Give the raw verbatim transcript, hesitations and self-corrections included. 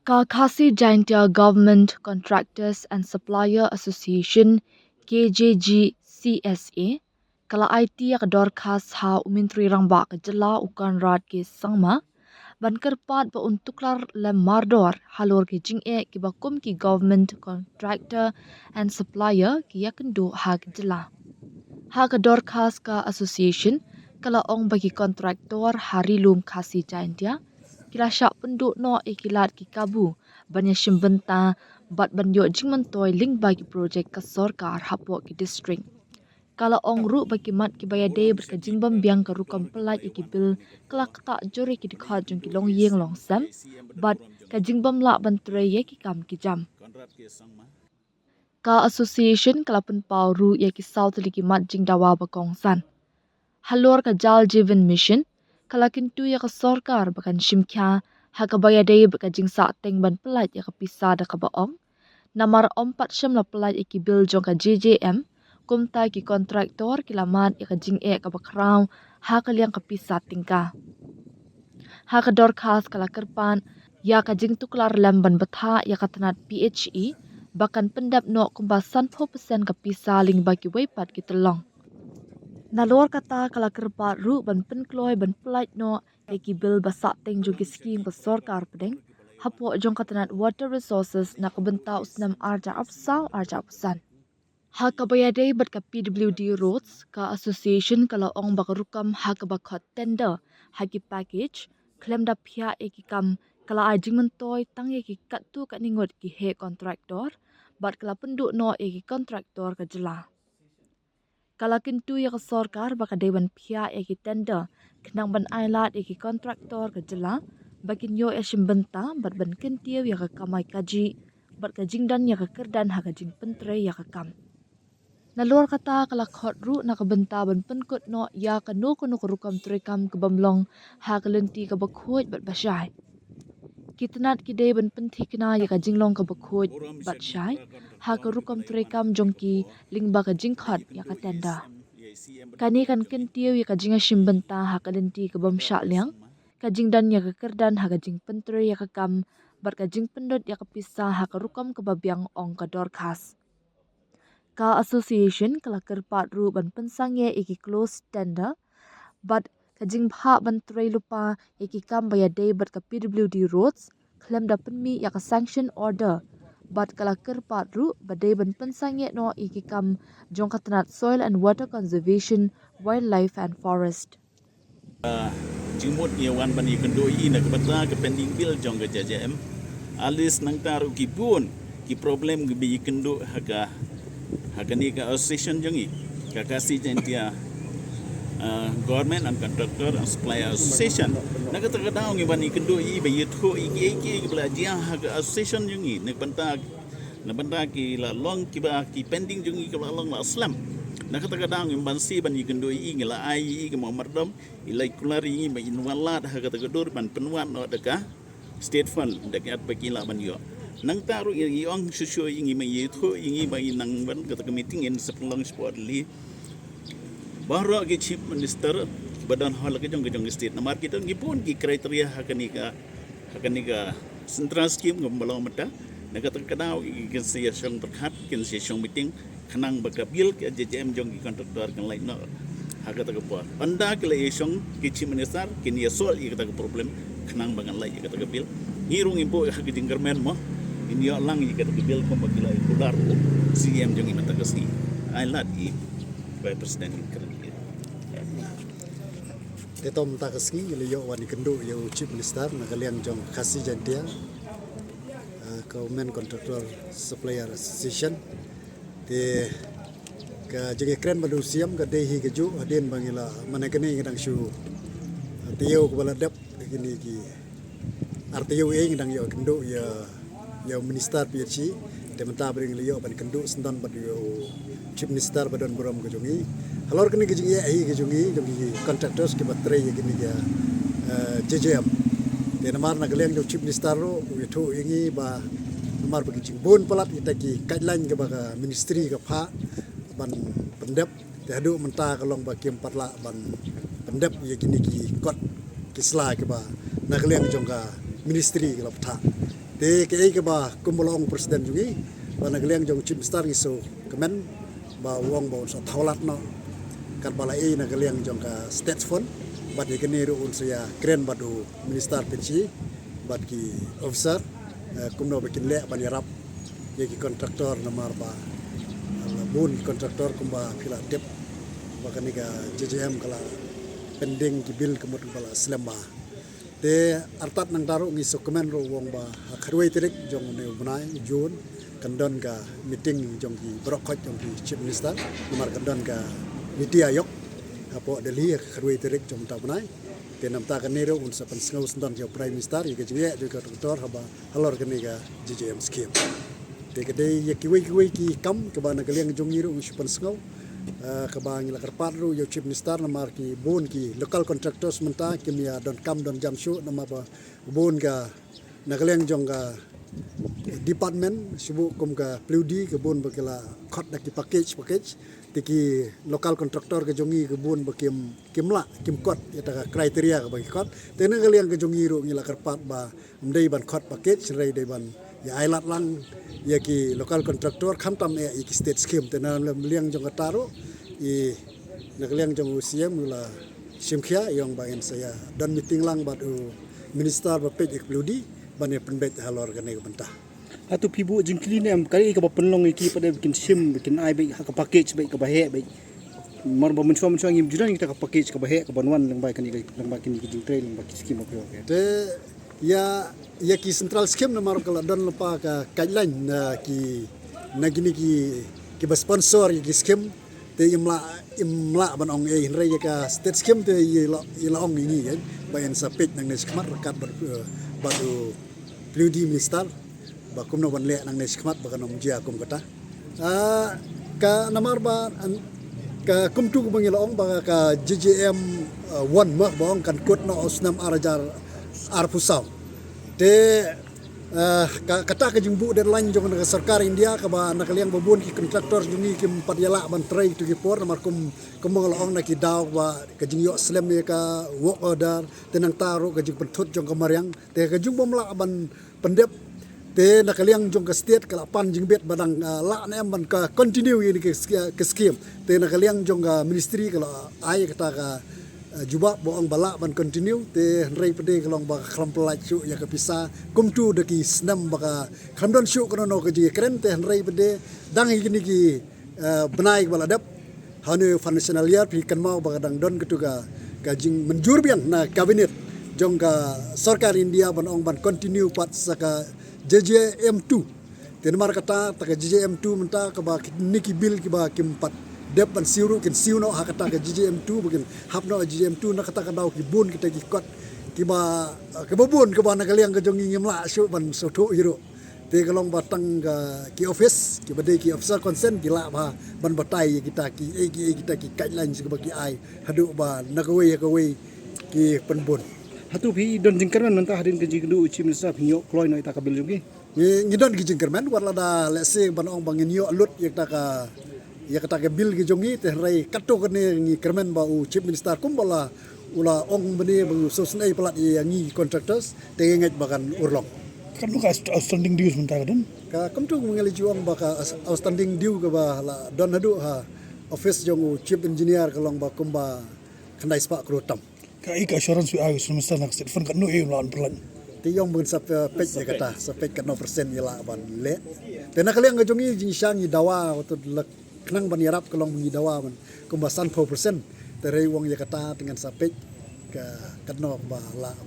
Ka Khasi Jaintia Government Contractors and Supplier Association, K J G C S A, ka la aiti ïa ka dorkhas ha u Myntri Rangbah ka jylla u Conrad K Sangma ban kyrpad ba un tuklar lem mardor halor ki jingeh kiba kum ki government contractor and supplier ki ïakynduh ha ka jylla. Ha ka dorkhas ka association ka la ong ba ki contractor ha Ri Lum Khasi Jaintia ki la shah pynduh noh ïa ki lad ki kabu ban ïashim bynta bad ban ïoh jingmyntoi lyngba ki projek ka sorkar hapoh ki district. Ka la ong ruh ba ki mat kiba ïadei bad ka jingbym biang ka rukom pyllait ïa ki bill ka la ktah jur ïa ki dkhot jong ki longïing longsem bad ka jingbym lah ban trei ïa ki kam ki jam. Ka association ka la pynpaw ruh ïa ki saw tylli ki mat jingdawa ba kongsan. Halor ka Jal Jeevan Mission ka la kyntu ïa ka sorkar ba kan shim khia ha kaba ïadei bad ka jingsahteng ban pyllait ïa ka pisa da kaba ong namar ym pat shym la pyllait ïa ki bill jong ka J J M, kumta ki contractor ki la mad ïa ka jingeh kaba khraw ha ka liang ka pisa tyngka. Ha ka dorkhas ka la kyrpad ïa ka jingtuklar lem ban bthah ïa ka tnat P H E ba kan pyndep noh kumba sanphew percent ka pisa lyngba kiwei pat ki tyllong. Nalor kata ka la kyrpad ruh ban pynkloi ban pyllait noh ïa ki bill ba sahteng jong ki skim ka sorkar pdeng hapoh jong ka tnat Water Resources na ka bynta u snem arhajar arphew saw arhajar arphew san. Ha kaba ïadei bad ka P W D Roads, ka association ka la ong ba ka rukom ha kaba khot tender ha ki package khlem da phiah ïa ki kam ka la ai jingmyntoi tang ïa ki katto katne ngut ki heh contractor bad ka la pynduh noh ïa ki contractor ka jylla. Ka la kyntu ïa ka sorkar ba ka dei ban phiah ïa ki tender khnang ban ai lad ïa ki contractor ka jylla ba kin ïoh ïashim bynta bad ban kyntiew ïa ka kamai kajih bad ka jingdon ïa ka kyrdan ha ka jingpyntrei ïa ka kam. Nalor kata ka la khot ruh na ka bynta ban pynkut noh ïa kano kano ka rukom treikam kabym long ha ka lynti kaba khuid bad ba shai. Ki tnat ki dei ban pynthikna ïa ka jinglong kaba khuid bad shai ha ka rukom treikam jong ki lyngba ka jingkhot ïa ka tender. Kane kan kyntiew ïa ka jingïashim bynta ha ka lynti kabym shah liang, ka jingdon ïa ka kyrdan ha ka jingpyntrei ïa ka kam bad ka jingpynlut ïa ka pisa ha ka rukom kaba biang, ong ka dorkhas. Ka association ka la kyrpad ruh ban pynsangeh ïa ki close tender bad ka jingbthah ban trei lypa ïa ki kam ba ïadei bad ka P W D Roads khlem da pynmih ïa ka sanction order bad ka la kyrpad ruh ba dei ban pynsangeh noh ïa ki kam jong ka tnat Soil and Water Conservation, Wildlife and Forest. Jingmut ïa wan ban ïakynduh ïa i na ka bynta ka pending bill jong ka J J M. At least nangta ruh ki bun ki problem kiba ïakynduh ha ka, ha kane ka association jong i, ka Khasi Jaintia Government and Contractor and Supplier Association. Na kata ka daw ngi ban ïakynduh ïa i ba ïathuh ïa kiei kiei kiba la jia ha ka association jong i na ka bynta, na bynta ki la long kiba ki pending jong i kiba la long la slem. Na kata ka daw ngim banse ban ïakynduh ïa i, ngi la ai ïa i ka memorandum, i la kular ïa i ba in wan lad ha kata ka dur ban pynwad noh da ka state fund da ka ba ki lah ban ïoh. Nangta ruh i ong shuh shuh ïa ngi, ma ïathuh ïa ngi ba i nang ban kata ka meeting in sa pynlong spot li. Baroh ki chief minister ba don ha la ka jong ka jong ka state namar ki don ki bun ki criteria ha kane ka, ha kane ka central scheme ngam ba long mynta. Na kata ka daw kin sa ïashong pyrkhat, kin sa ïashong meeting khnang ba ka bill ka J J M jong ki contractor kan leit noh ha kata ka por. Ynda ki la ïashong ki chief minister kin ïa solve ïa kata ka problem khnang ba kan leit ïa kata ka bill. Ngi ruh ngim buh ha ka jingkyrmen mo, ngin ïoh lang ïa kata ka bill kumba ki la ïa kular u C M jong ngi mynta ka sngi. Ai lad i Vice President. Te to mynta ka sngi ngi la ïoh wan ïakynduh ïa u Chief Minister na ka liang jong Khasi Jaintia, ah, ka Women Contractor Supplier Association. Te ka jingïakren bad u C M ka dei hi kajuh hadien ba ngi la, mane kane ngi dang shu, ah, taïew kaba la dep, kine ki ar taïew ei ngi dang ïoh kynduh ïa ïa u Minister P H E, te mynta ba ngi la ïoh ban kynduh syndon bad ïa u Chief Minister ba don burom ka jong ngi. Halor kane ka jingeh hi ka jong ngi, jong ki contractors kiba trei ïa kine ki, eh, J J M. Te namar na ka liang jong u Chief Minister ruh u ïathuh ïa ngi ba namar ba ki jingbun palat kita ki guideline kiba ka ministry ka phah ban pyndep. Te haduh mynta ka long ba kim pat lah ban pyndep ïa kine ki kot ki sla kiba na ka liang jong ka ministry ki la bthah. Te kaei kaba kumba la ong u President jong ngi, ba na ka liang jong u Chief Minister ngi sngewkmen ba u ong ba un sa thaw lad noh katba la ïoh na ka liang jong ka State Fund, bad ïa kane ruh un sa ïakren bad u Minister Pynshai bad ki officer, eh, kumno ba kin leh ban ïarap ïa ki contractor namar ba, eh, bun ki contractor kumba phi la tip ba kane ka J J M ka la pending ki bill ka mut ba la slem bha. Te artat nangta ruh ngi sngewkmen ruh u ong ba ha khatwei tarik jong une u bnai June kan don ka meeting jong ki baroh khoit jong ki Chief Minister, namar kan don ka NITI Aayog hapoh Delhi ha khatwei tarik jong mynta u bnai. Te namta kane ruh un sa pynsngew sngewdon ïa u Prime Minister ïa ka jingeh jong ka contractor haba halor kane ka J J M scheme. Te ka dei ïa kiwei kiwei ki kam kaba na ka liang jong ngi ruh ngi shu pynsngew, eh, kaba ngi la kyrpad ruh ïa u Chief Minister namar ki bun ki local contractors mynta kim ïa donkam donjam shuh namar ba bun ka na ka liang jong ka department shu buh kum ka P W D ka bun ba ki la khot da ki package package. Te ki local contractor ka jong ngi ka bun ba kim, kim lah, kim kot ïa kata ka criteria kaba ki khot. Te na ka liang ka jong ngi ruh ngi la kyrpad ba ym dei ban khot package, hynrei dei ban ïa ai lad lang ïa ki local contractor khamtam eh ïa ki state scheme. Te na ka liang jong kata ruh i na ka liang jong u C M u la shim khia ïa u ong ba ngin sa ïa don meeting lang bad u Minister ba peit ïa ka P W D ban ïa pynbeit halor kane ka bynta. Hato phi buh jingkylli ne em, kaei kaba pynlong ïa ki pat de ba kin shim, ba kin ai beit ha ka package beit kaba heh beit? Namar ba mynshuwa mynshuwa ngim ju don ïa kata ka package kaba heh kaba wan lyngba kane ka, lyngba kine ki jingtrei, lyngba ki scheme ba phi ïoh. Te ïa, ïa ki central scheme namar ka la don lypa ka guideline na ki, na kine ki, kiba sponsor ïa ki scheme. Te im lah, im lah ban ong ei, hynrei ïa ka state scheme te i la, i la ong ïa ngi kan ba yn sa peit nangne shakhmat ryngkat bad, eh, bad u P W D Minister ba kumno ban leh nangne shakhmat ba kan ym jia kum kata. Ah, ka namar ba, an, ka kumtu ba ngi la ong ba ka J J M, ah, one ma ba ong kan kut noh u snem ar hajar arphew saw. Te, ah, ka, kata ka jingbuh deadline jong ka sorkar India kaba na ka liang ba bun ki contractor jong ngi kim pat ïa lah ban trei tu ki por namar kum, kum ba ngi la ong na ki daw ba ka jingïoh slem ïa ka work order, te nangta ruh ka jingpynthut jong ka mariang, te ka jingbym lah ban pyndep. Te na ka liang jong ka state ka la pan jingbit ba dang, ah, lah ne em ban ka continue ïa kane ka sch-, ka scheme. Te na ka liang jong ka ministry ka la ai kata ka, ah, jubab ba ong ba lah ban continue. Te hynrei pat de ka long ba ka khlem pynlait shuh ïa ka pisa kumtu da ki snem ba ka khlem don shuh kano kano ka jingkren. Te hynrei pat de dang ïa kine ki eh, bnai ba la dep ha une u financial year phi kynmaw ba ka dang don katu ka, ka jingmynjur biang na cabinet jong ka sorkar India ban ong ban continue pat sa ka J J M two. Te namar kata ta ka J J M two mynta kaba kine ki bill kiba kim pat dep ban siew ruh kin siew noh ha kata ka J J M two ba kin hap noh J J M two na kata ka daw ki bun kita ki kot kiba, eh, kiba bun kiba na ka liang ka jong ngi ngim lah shuh ban sngewthuh hi ruh. Te ka long ba tang ka ki office kiba dei ki officer concern ki lah ba ban batai ïa kita ki, eh, ki, eh, kita ki guidelines kiba ki ai haduh ba na kawei ïa kawei ki pynbun. Hato phi don jingkyrmen mynta hadien ka jingkynduh u Chief Minister phi ïoh kloi noh ïa ka bill jong ki? Ngi, ngi don ki jingkyrmen wat lada lehse ban ong ba ngin ïoh lut ïa kata ka ïa kata ka bill ki jong ngi, te hynrei katto katne ngi kyrmen ba u Chief Minister kumba la u la ong mynne ba u sngewsynei palat ïa ngi contractors, te ngi ngeit ba kan urlong. Katno ka outst-, outstanding dues mynta ka don? Ka kumtu ngi la ju ong ba ka outstanding due kaba la don haduh ha office jong u Chief Engineer ka long ba kumba khyndai spah klur tam. Kaei ka assurance phi ai u Chief Minister na ka state fund katno ei u la pynlait? Te ïong ban sa peit ïa kata, sa peit katno percent ïa la ban leh. Te na ka liang ka jong ngi jingshang ngi dawa, wat la khnang ban ïarap ka long ngi dawa ban kumba sanphew percent. Te hynrei u ong ïa kata te ngan sa peit ka katno ba la ban